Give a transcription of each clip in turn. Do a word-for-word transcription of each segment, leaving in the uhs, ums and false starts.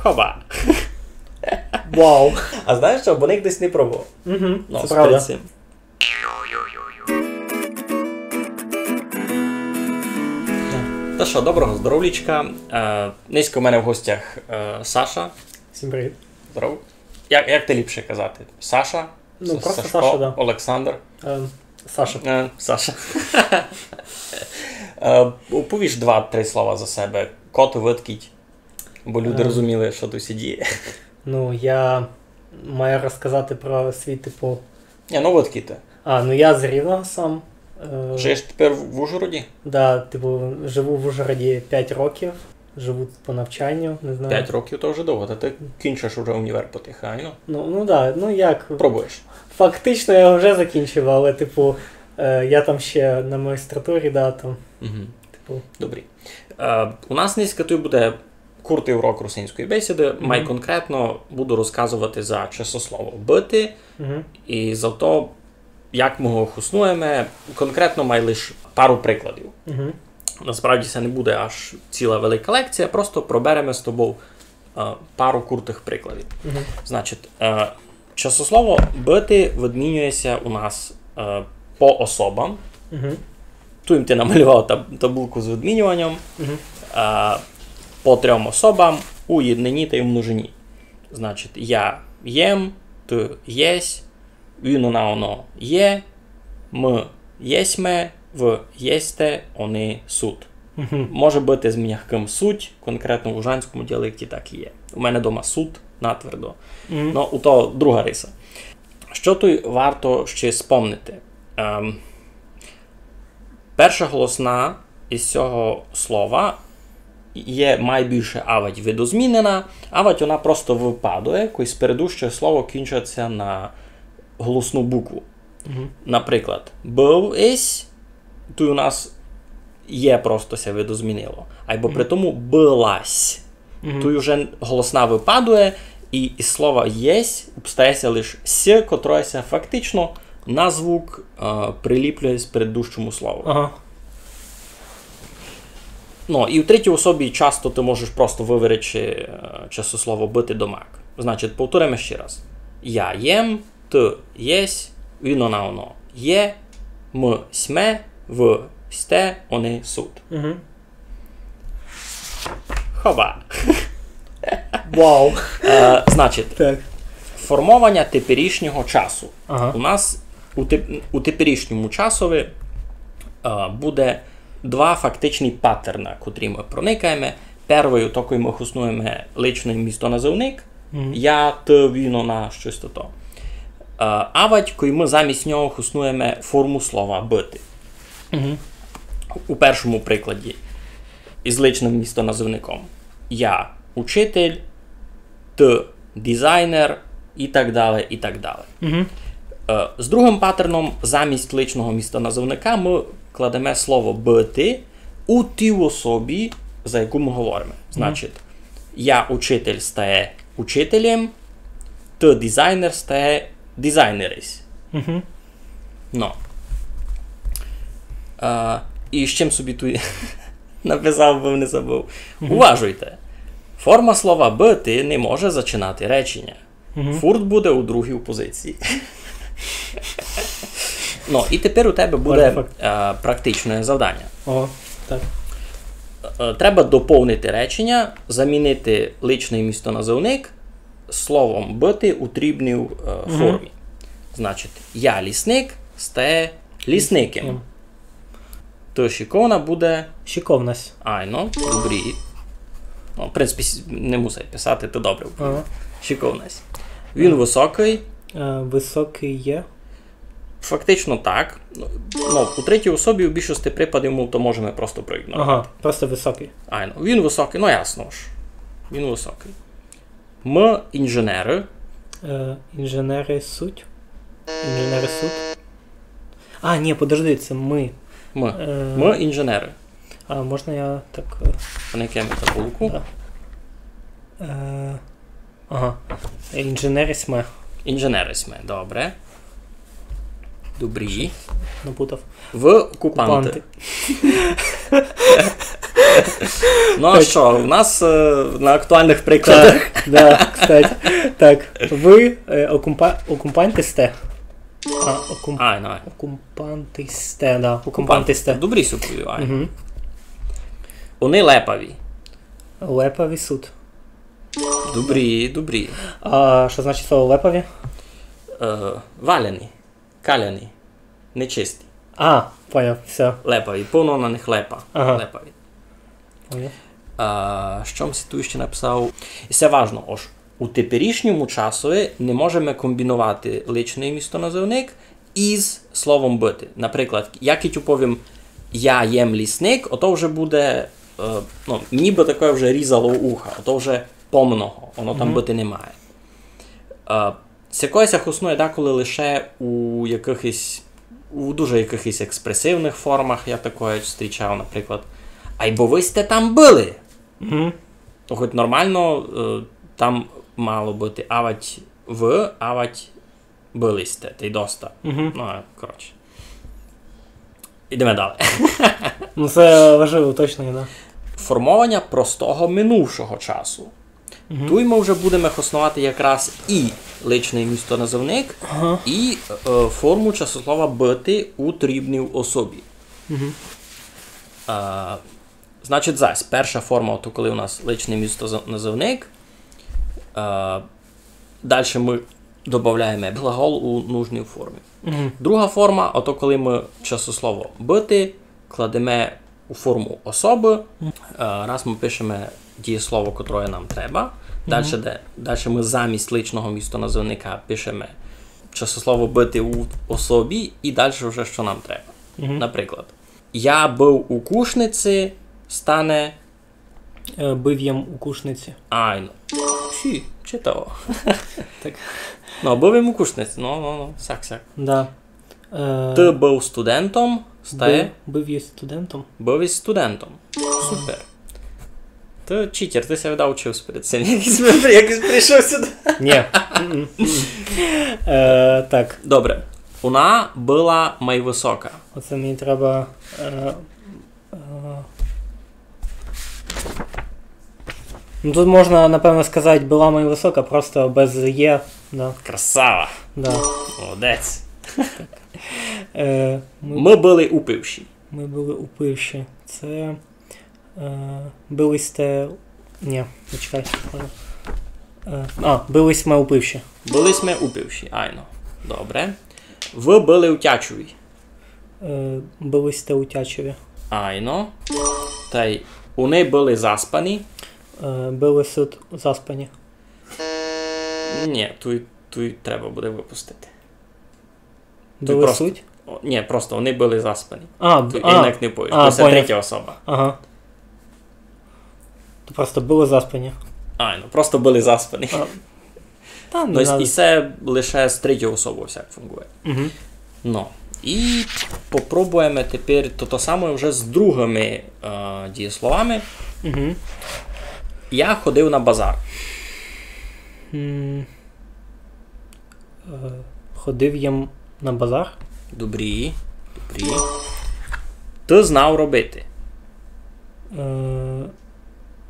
Хоба. Вау. А знаєш що, бо ніхто десь не пробував. Угу, ну, це правда. Та що, доброго здоровлічка. Е, нынька у мене в гостях, е, Саша. Всім привіт. Здоров. Як, як ти ліпше казати? Саша? Ну, Са-, просто Сашко, Саша, да. Олександр. Е, Саша. Е, Саша. Е, оповіш два-три слова за себе. Ко ты, выдкіть? Бо люди, е, розуміли, што туй ся діє. Ну, я маю розказати про свій, типу... Ні, ну, выдкіть ты. А, ну, я з Рівного сам. Е, жиєш тепер в, в Ужгороді? Да, типу, живу в Ужгороді пять років. Живу тут по навчанню, не знаю. Пять років то вже довго, та ты кінчиш уже універ потихайно. Ну, ну да, ну як? Пробуєш. Фактично я вже закінчив, але, типу, е, я там ще на магістратурі, да, там. Мгм. Типу. Добрі. Е, у нас нынька туй буде куртый урок русинської бесіды. Мгм. Май конкретно буду розказовати за часослово быти, мгм, і за то, як мы го хоснуєме, конкретно май лиш пару прикладів. Мгм. Насправді се не буде аж ціла велика лекція, просто пробереме з тобов, е, пару куртых прикладів. Мгм. Значить, е, часослово быти відмінює ся у нас, е, по особам. Мгм. Туй им ти намалював таб-, таблику з відмінюванням. Мгм. Е, по трьом особам у єднині тай у множині. Значить, я єм, ты єсь, він, она, оно є, мы єсьме, вы єсте, они сут. Мгм. Може быти з мягкым суть, конкретно в ужанському діалекті так і є. У мене дома сут, натвердо. Мгм. Но, у того друга риса. Што туй варто ще спомнити? Ем, перша голосна із сього слова є май більше авадь видозмінена, авадь она просто выпадує, кой спередущоє слово кінчить ся на голосну букву. Мгм. Наприклад, быв ись, туй у нас є просто ся видозмінило. Айбо при тому былась. Мгм. Туй уже голосна выпадує, і із слова єсь обстає ся лиш с, котроє ся фактично на звук, е, приліплює спередущому слову. Ага. Ну, і в третій особі часто ты можеш просто выверечи, е, часослово быти домак. Значить, повториме ще раз. Я єм, ты єсь, він, она, оно є, мы сьме, вы сьте, они сут. Мгм. Хоба. Вау. Е, значить, так, формованя теперішнього часу. Ага. У нас у теп-, у теперішньому часови, е, буде два фактичні паттерна, котрі мы проникаєме. Первый, то, кой мы хоснуєме личный містоназывник. Мгм. Я, ты, він, она, штось тото. Е, авадь, кой мы замість нього хоснуєме форму слова быти. Мгм. У першому прикладі із личным містоназывником. Я учитель, ты дизайнер і так дале, і так дале. Мгм. Е, з другым паттерном замість личного містоназывника мы кладеме слово быти у тій особі, за яку мы говориме. Мгм. Значить, я учитель стає учителем, ты дизайнер стає дизайнерись. Мгм. Но. Е, і з чим собі туй написав, бы не забыв. Мгм. Уважуйте. Форма слова быти не може зачинати реченя. Мгм. Фурт буде у другій позиції. Ну, і тепер у тебе буде, е, практичне завдання. О, так. Е, треба доповнити реченя, замінити личный містоназывник словом быти у трібній, е, формі. Значить, я лісник стає лісниким. Лісниким. То шиковна буде? Шиковнась. Айно, добрі. Ну, в принципі, с-, не мусить писати, то добре. Ага. Шиковнась. Він высокый. Е, высокый є. Фактично так. Ну, ну, у третій особі у більшості припадів мы то можеме просто проігнорувати. Ага, просто высокый. Айно, він высокый, ну ясно ж. Він высокый. Мы інженеры. Е, інженеры суть. Інженеры суть. А, ні, подожди, це мы. Мы. Е, мы інженеры. А можна я так, е, поникаєме таблику? Да. Е, ага. Інженеры сьме. Інженеры сьме, добре. Добрі. Напутав. Вы окупанты. Окупанты. Ну а што, у нас е, на актуалных прикладах. Да, кстати. Так, вы е, окупа... окупанты сте? А, окуп... Ай, ну, ай. Окупанты сте, да, окупанты сте. Добрі суть, ай. Мгм. Они лепаві. Лепаві суть. Добрі, добрі. А што значить слово лепаві? Е, валяні, каляні, нечисті. А, поняв, всьо. Лепаві, повно на них лепа. Ага. Лепаві. Поняв. А, што м си туй іщи написав? І се важно, ож у теперішньому часови не можеме комбіновати личный містоназывник із словом быти. Наприклад, я кідь уповім «я єм лісник», ото вже буде, е, ну, мені бы таке вже різало уха, ото вже помного, воно там быти не має. Е, сякоє ся хоснує деколи лише у якыхось, у дуже якыхось експресивных формах, я такоє зустрічав, наприклад. Айбо вы сьте там были. Мгм. То хоть нормално, е, там мало быти авать вы, авать были сьте, та й доста. Мгм. Ну, а, коротше. Ідеме далі. Ну, се важливо, точно, да. Формованя простого минувшого часу. Мгм. Туй мы вже будеме хосновати якраз і личный містоназывник, ага, і е, форму часослова быти у трібній особі. Мгм. Е, Значить, зась, перша форма, то коли у нас личный містоназывник, е, дальше мы добавляєме глагол у нужній формі. Мгм. Друга форма, ото коли мы часослово быти кладеме у форму особы, е, раз мы пишеме дієслово, котроє нам треба, дальше, де, дальше мы замість личного містоназывника пишеме часослово быти у особі і дальше вже, што нам треба. Мгм. Наприклад, Я быв у Кушниці, стане... Е, быв єм у Кушниці. Айно. Сі, читаво. Так. Ну, быв єм у Кушниці, ну, ну, ну, сяк, сяк. Да. Е, Ты быв студентом, стає... Быв, быв єсь студентом. Быв єсь студентом. Супер. Ты читер, ты ся видав учив перед сим, як, як прийшов сюди. Ні. М-м, м-м. Е, так. Добре. Она была май высока. Оце мені треба, е, е, ну, тут можна, напевно, сказати, была май высока, просто без є, да. Красава. Да. Молодець. Е, мы... Мы были упивші. Мы были упивші. Це Е, были сьте... Ні, не чекай. Е, а, были сьме упивші. Были сьме упивші, айно. Добре. Вы были у Тячові. Е, были сьте у Тячові. Айно. Тай они были заспані. Е, были суть заспані. Ні, туй, туй треба буде выпустити. Туй были просто суть? О, ні, просто они были заспані. А, туй а, інак не повіш. А, то се поняв. Третя особа. Ага. То просто были заспані. А, ну, просто были заспані. А. Та, ну, не надо. І се лише з третьою особою всяк фунґує. Мгм. Ну, і попробуєме тепер то, то саме вже з другыми, е, дієсловами. Мгм. Я ходив на базар. М. Е, ходив єм на базар. Добрі, добрі. Ты знав робити. Е,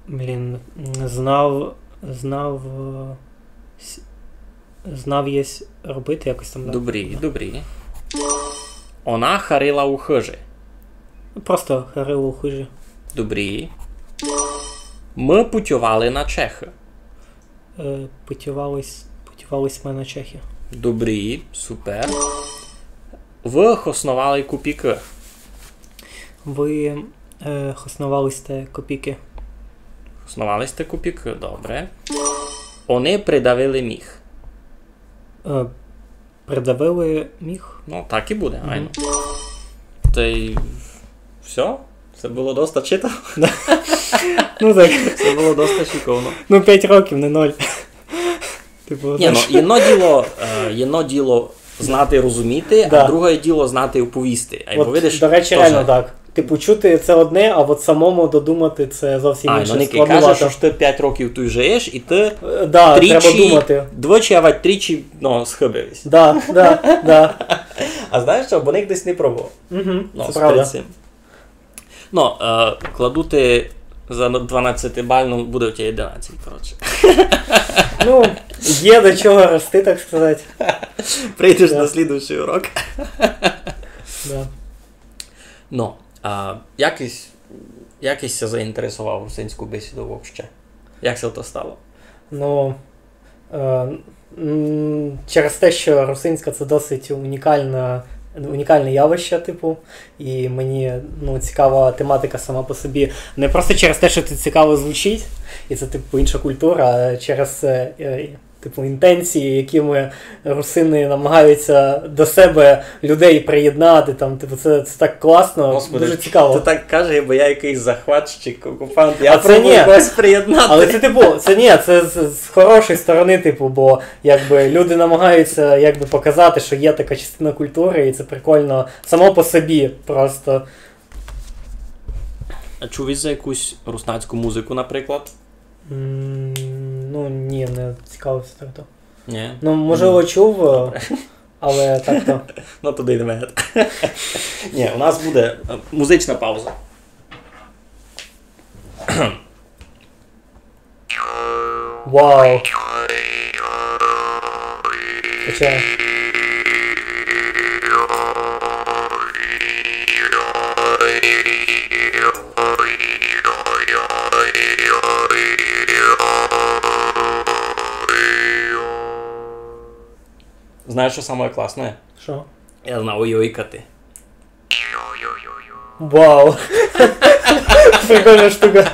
блін, знав, знав, е, с-, знав єсь робити якось там, да. Добрі, добрі. Она харила у хыжі. Просто харила у хыжі. Добрі. Мы путьовали на Чехы. Е, путьовали с-, путьовали сьме на Чехы. Добрі, супер. Вы хосновали копійкы. Вы, е, хосновали сьте копійкы. Хосновали сьте копійкы, добре. Они придавили міх. Е, Придавили міх. Ну, так і буде, айно. Тай всьо. Се было доста читаво. Ну так. Се было доста шиковно. Ну, пять років, не ноль. Типу, ні, ну, знаєш, єдно діло, е, єдно діло знати, розуміти, а друге діло знати оповісти. А як видиш, до речі, тоже реално так. Типу, чути — це одне, а от самому додумати — це зовсім інше. Ай, ну, Нікі, кажеш, спланувати. Ож ты пять років туй жиєш, і ты... Е, да, тричі, треба думати. Двічі, авать тричі, ну, схыбив єсь. Да, да, да. А знаєш што, бо ніхто десь не пробовав. Мгм, ну, це правда. Перед сим. Ну, е, кладу ти за дванадцятибалну, буде у тебе одинадцять, коротше. Ну, є до чого рости, так сказати. Прийдеш Да. на слідуючий урок. Да. Ну, а якось, якось ся заінтересовав русинську бесіду вообще? Як се то стало? Ну, е, м, через те, що русинська це досить унікальна, унікальне явище, типу, і мені, ну, цікава тематика сама по собі. Не просто через те, що це цікаво звучить, і це, типу, інша культура, а через е, е, типу, інтенції, якими русини намагаються до себе людей приєднати. Там, типу, це, це так класно, Господи, дуже цікаво. Ти так кажеш, бо я якийсь захватчик, окупант. Я А це пробую ні. когось приєднати. Але це типу, це ні, це з, з хорошої сторони, типу, бо якби люди намагаються якби показати, що є така частина культури, і це прикольно само по собі просто. А чув єсь за якусь руснацьку музику, наприклад? М, Ну ні, не цікавився так то. Ні. Ну, можливо, чув, е, але так то. Ну, туди йдемо. Ні, у нас буде е, музична пауза. Вау. Хоча, Знаєш, що саме класне? Що? Я знав йойкати. Вау. Прикольна штука.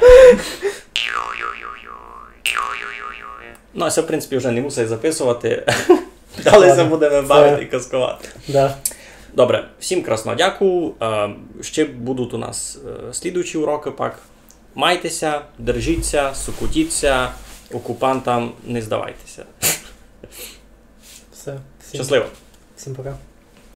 Ну, а це, в принципі, вже не мусить записувати. Далі Ладно. Це будемо Це- бавити і казкувати. Да. Добре, всім красно дякую. Е, Ще будуть у нас е, слідуючі уроки пак. Майтеся, держіться, сокотіться, окупантам не здавайтеся. Все. Всім, Щасливо. Всім пока.